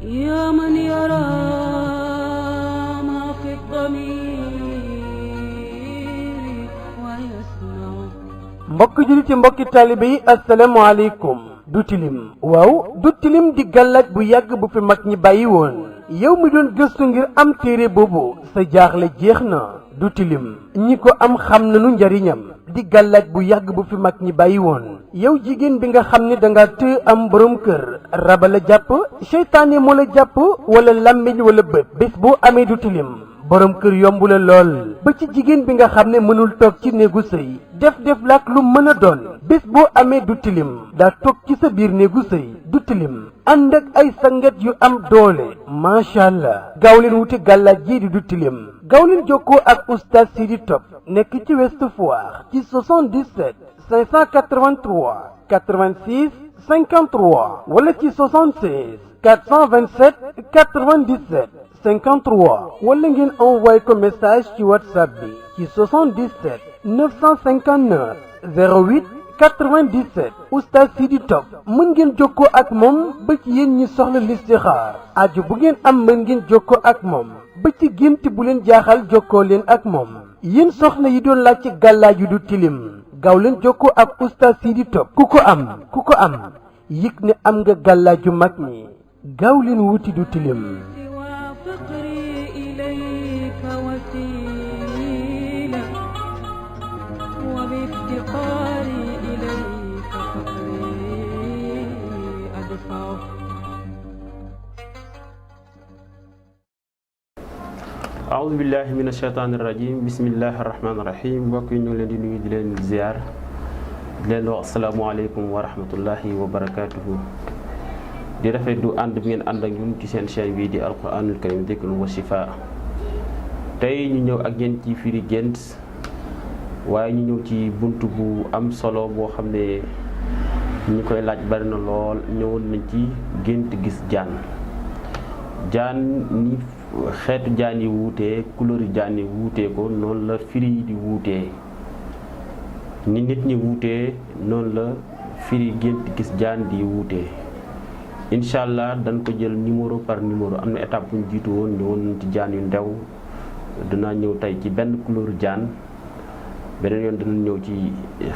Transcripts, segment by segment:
يا من يرى ما في الضمير ويسمع. mbokk jullit yi mbokki taalibe yi asalaamaaleykum. du tilim waaw du tilim di gàllaaj bu yàgg bu fi mag ñi bàyyi woon yow mi doon gëstu ngir am téere boobu sa jaaxle jeex na. du tilim ñi ko am xam nañu njariñam di gàllaaj bu yàgg bu fi mag ñi bàyyi woon yow jigéen bi nga xam ne danga të am borom kër raba la jàpp seytaane moo la jàpp wala làmmiñ wala bët bés boo amee du tilim borom kër yomb la lool ba ci jigéen bi nga xam ne mënul toog ci néegu sëy def laak lu mën a doon bés boo amee du tilim daa toog ci sa biir néegu sëy du tilim ànd ak ay sangat yu am doole macha allah gaaw leen wuti gàllaaj jii di du tilim gaaw leen jokkoo ak oustaz Sidi Top nekk ci Ouest Foire ci 77 583 86 53 wala ci 76 427 97 53 wala ngeen envoyé ko message ci WhatsApp bi ci 77 959 08 97 oustaz Sidi Top mën ngeen jokkoo ak moom ba ci yéen ñi soxla listixaar aju bu ngeen am mën ngeen jokkoo ak moom ba ci gént bu leen jaaxal jokkoo leen ak moom yéen soxna yi doon laaj ci gàllaaj yu du tilim gaaw leen jokkoo ak oustaz Sidi Top ku ko am yëg ne am nga gàllaaj yu mag ñi gaaw leen wuti du tilim. aoudu billahi min ashaytaani rajim bismillahi rahmaani rahim mbokk yi ñu ngi leen di nuyu di leen ziar di leen wax asalaamaaleykum wa rahmatullahi wa barakatuhu di rafetlu ànd bi ngeen ànd ak ñun ci seen chaîne bii di alquranul karim dhikrun wa shifa tey ñu ñëw ak yéen ci firi gént waaye ñu ñëw ci bunt bu am solo boo xam ne ñi koy laaj bari na lool ñëwoon nañ ci gént gis jaan ni xeetu jaan yi wuutee couleur yi jaan yi wuutee ko noonu la firi di wuutee ni nit ñi wuutee noonu la firi gént gis jaan di wuutee incha allah dañ ko jël numéro par numéro am na étape bu ñu jiitu woon ñëwoon nañ ci jaan yu ndew dinaa ñëw tey ci benn couleur jaan beneen yoon dina ñëw ci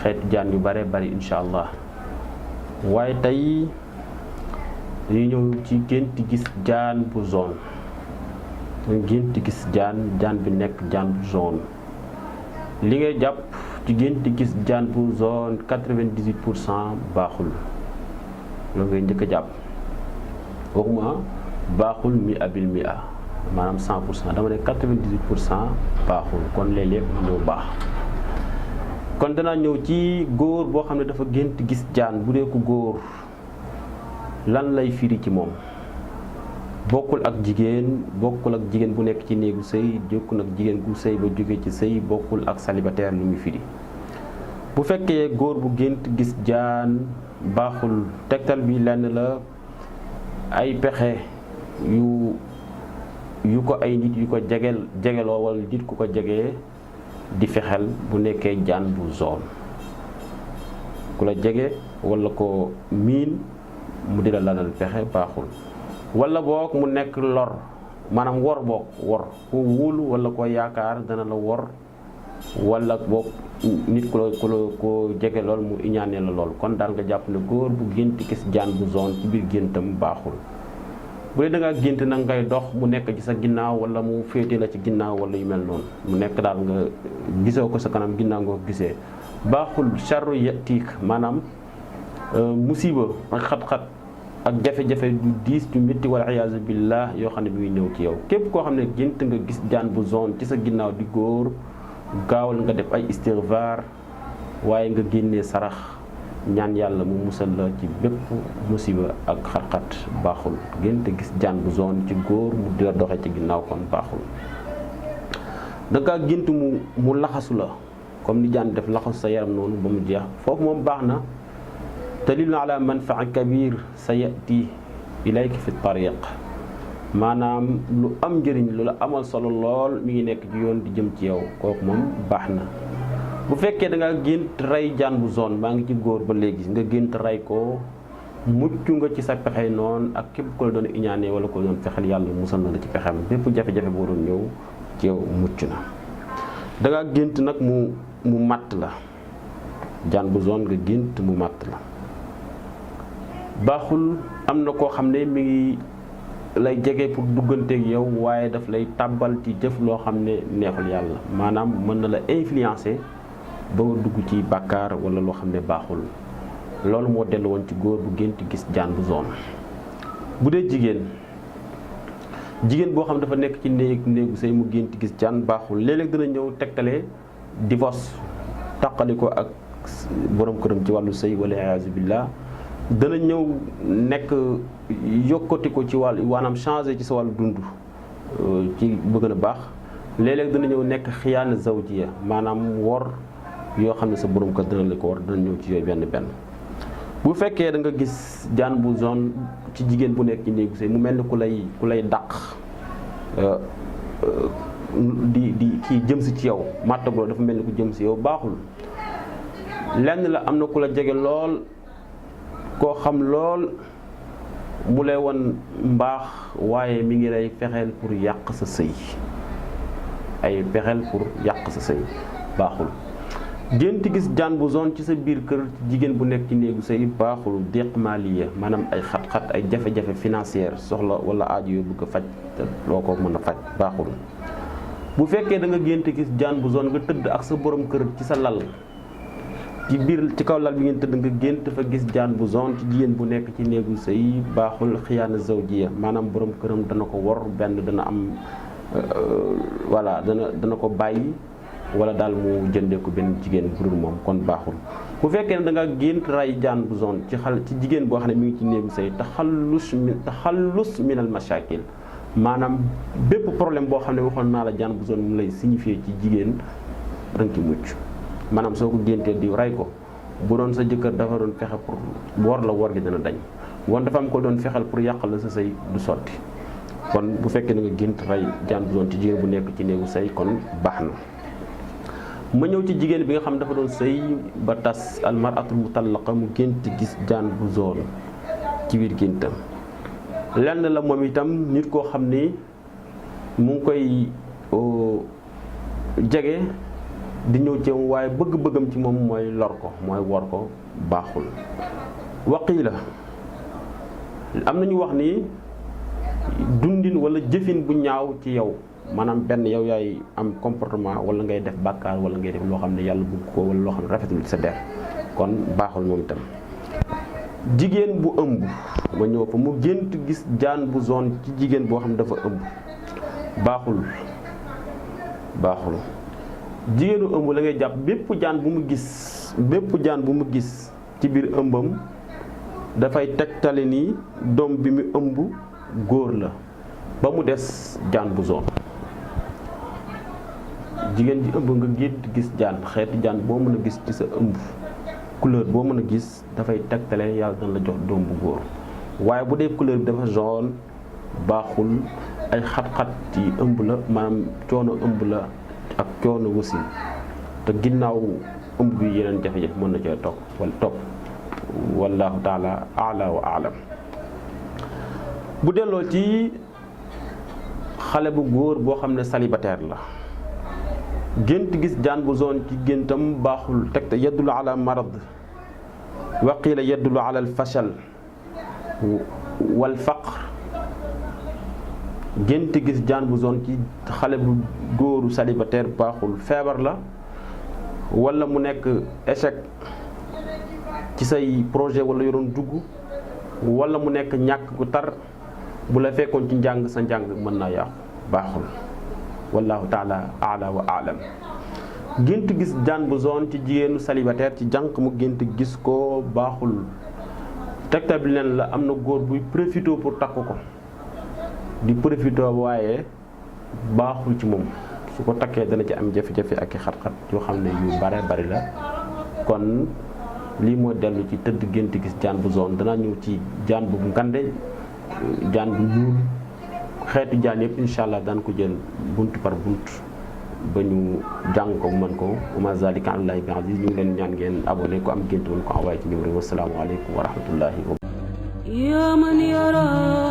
xeetu jaan yu bare bari incha allah waaye tey dañuy ñëw ci gént gis jaan bu zone gént gis jaan bi nekk jaan bu zone li ngay jàpp ci gént gis jaan bu zone 98% baaxul loolu ngay njëkk a jàpp waxuma baaxul mi abil mi a maanaam 100% dama ne 98% baaxul kon léeg-léeg ñëw baax kon danaa ñëw ci góor boo xam ne dafa gént gis jaan bu dee ko góor lan lay firi ci moom bokkul ak jigéen bu nekk ci néegu sëy jokkul ak jigéen gu sëy ba jóge ci sëy bokkul ak célibataire lu muy firi bu fekkee góor bu gént gis jaan baaxul tegtal bi lenn la ay pexe yu ko ay nit yu ko jegeloo wala nit ku ko jegee di fexel bu nekkee jaan bu zone ku la jege wala ko miin mu di la lanal pexe baaxul wala boog mu nekk lor maanaam wor ku wóolu wala ko yaakaar dana la wor wala boog nit ko jege lool mu iñaane la lool kon daal nga jàpp ne góor bu gént gis jaan bu zone ci biir géntam baaxul bu dee da ngaa gént nag ngay dox mu nekk ci sa ginnaaw wala mu féete la ci ginnaaw wala yu mel noonu mu nekk daal nga gisoo ko sa kanam ginnaaw nga ko gisee baaxul charru yatik maanaam musiba ak xat-xat ak jafe-jafe du diis du métti wala iyaazu billah yoo xam ne bi ñëw ci yow képp koo xam ne gént nga gis jaan bu zone ci sa ginnaaw di góor gaawal nga def ay istighfar waaye nga génnee sarax ñaan yàlla mu musal la ci bépp musiba ak xat-xat baaxul gént gis jaan bu zone ci góor mu di la doxe ci ginnaaw kon baaxul danga gént mu laxasu la comme ni jaan def laxasu sa yaram noonu ba mu jeex foofu moom baax na dalil ala manfaa kabir sa yati ilayka fi tariq maanaam lu am njëriñ lu la amal solo lool mi ngi nekk ci yoon di jëm ci yow kooku moom baax na bu fekkee da nga gént rey jaan bu zone maa ngi ci góor ba léegi nga gént rey ko mucc nga ci sa pexe noonu ak képp ko la doon iñaane wala ko doon fexel yàlla musal na la ci pexem bépp jafe-jafe boo doon ñëw ci yow mucc na. da nga gént nag mu matt la jaan bu zone nga gént mu matt la baaxul. am na koo xam ne mi ngi lay jege pour dugganteeg yow waaye daf lay tàbbal ci jëf loo xam ne neexul yàlla maanaam mën na la influencer ba nga dugg ci bàkkaar wala loo xam ne baaxul. loolu moo dellu woon ci góor bu gént gis jaan bu zone. bu dee jigéen boo xam ne dafa nekk ci néegu sëy mu gént gis jaan baaxul. léeg-léeg dina ñëw tegtale divorce taqali ko ak borom këram ci wàllu sëy wala iyaazu billah. dana ñëw nekk yokkati ko ci wàllu waanaam changé ci sa wàllu dund ci bëgg na baax. léeg-léeg dana ñëw nekk xiyaana zawjiya maanaam wor yoo xam ne sa borom kër dana la ko war dana ñëw ci yooyu benn. bu fekkee da nga gis jaan bu zone ci jigéen bu nekk ci néegu sëy mu mel ni ku lay dàq di kii jëm si ci yow màttaguloo dafa mel ni ku jëm si yow baaxul. lenn la am na ku la jege lool koo xam lool mu lay won mbaax waaye mi ngi lay fexeel pour yàq sa sëy ay fexeel pour yàq sa sëy baaxul. gént gis jaan bu zone ci sa biir kër jigéen bu nekk ci néegu sëy baaxul. déq maliya maanaam ay xat-xat ay jafe-jafe financière soxla wala aaju yoo bëgg a faj te loo ko mën a faj baaxul. bu fekkee da nga gént gis jaan bu zone nga tëdd ak sa borom kër ci sa lal ci kaw lal bi ngeen tëdd nga gént fa gis jaan bu zone ci jigéen bu nekk ci néegu sëy baaxul. xiyaana zawjiya maanaam borom këram dana ko wor benn dana am voilà dana ko bàyyi wala daal mu jëndee ko benn jigéen bu dul moom kon baaxul. bu fekkee ne da nga gént ray jaan bu zone ci jigéen boo xam ne mi ngi ci néegu sëy taxallus min al mashakil maanaam bépp problème boo xam ne waxoon naa la jaan bu zone mu lay signifier ci jigéen da nga ci mucc. maanaam soo ko géntee di ray ko bu doon sa jëkkër dafa doon fexe pour wor gi dana dañ woon dafa am ko doon fexel pour yàqal la sa sëy du sotti. kon bu fekkee da nga gént ray jaan bu zone ci jigéen bu nekk ci néegu sëy kon baax na. ma ñëw ci jigéen bi nga xam dafa doon sëy ba tas almaratul mutallaqa mu gént gis jaan bu zone ci biir géntam. lenn la moom itam nit koo xam ni mu ngi koy jege di ñëw ci waaye bëgg-bëggam ci moom mooy lor ko mooy wor ko baaxul. waqiila am na ñu wax ni dundin wala jëfin bu ñaaw ci yow maanaam benn yow yaay am comportement wala ngay def bàkkaar wala ngay def loo xam ne yàlla bëgg ko wala loo xam ne rafetul ci sa der kon baaxul moom itam. jigéen bu ëmb ma ñëw fa mu gént gis jaan bu zone ci jigéen boo xam ne dafa ëmb baaxul. jigéenu ëmb la ngay jàpp bépp jaan bu mu gis ci biir ëmbam dafay tegtale ni doom bi mu ëmb góor la ba mu des jaan bu zone. jigéen ji ëmb nga gént gis jaan xeeti jaan boo mën a gis ci sa ëmb couleur boo mën a gis dafay tegtale yàlla dana la jox doom bu góor waaye bu dee couleur bi dafa jaune baaxul. ay xat-xat yi ëmb la maanaam coono ëmb la ak coono wasin te ginnaaw ëmb bi yeneen jafe-jafe mën na cee topp wallahu taala ala wa alam. bu delloo ci xale bu góor boo xam ne célibataire la gént gis jaan bu zone ci géntam baaxul. tegte yaddulu ala marad wa qiila yaddulu ala al fashal wal faqr. gént gis jaan bu zone ci xale bu góoru célibataire baaxul. feebar la wala mu nekk échec ci say projet wala yoroon dugg wala mu nekk ñàkk gu tar bu la fekkoon ci njàng sa njàng mën naa yàqu baaxul. wallahu taala ala wa alam. gént gis jaan bu zone ci jigéenu célibataire ci jànq mu gént gis ko baaxul. tegtal bi leen la am na góor buy profité pour takk ko di profité waaye baaxul ci moom su ko takkee dana ci am jafe-jafe ak i xat-xat yoo xam ne yu bare bari la. kon lii mooy dellu ci tëdd gént gis jaan bu zone danaa ñëw ci jaan bu ngande jaan bu ñuul xeetu jaan yëpp incha allah daan ko jël bunt par bunt ba ñu jàng ko mën ko wa ma zalika alallahi bi aziz. ñu ngi leen ñaan ngeen abonné ko am gént woon ko envoyé ci numéro. Wassalaamu aleykum wa rahmatullahi wa يا من يرى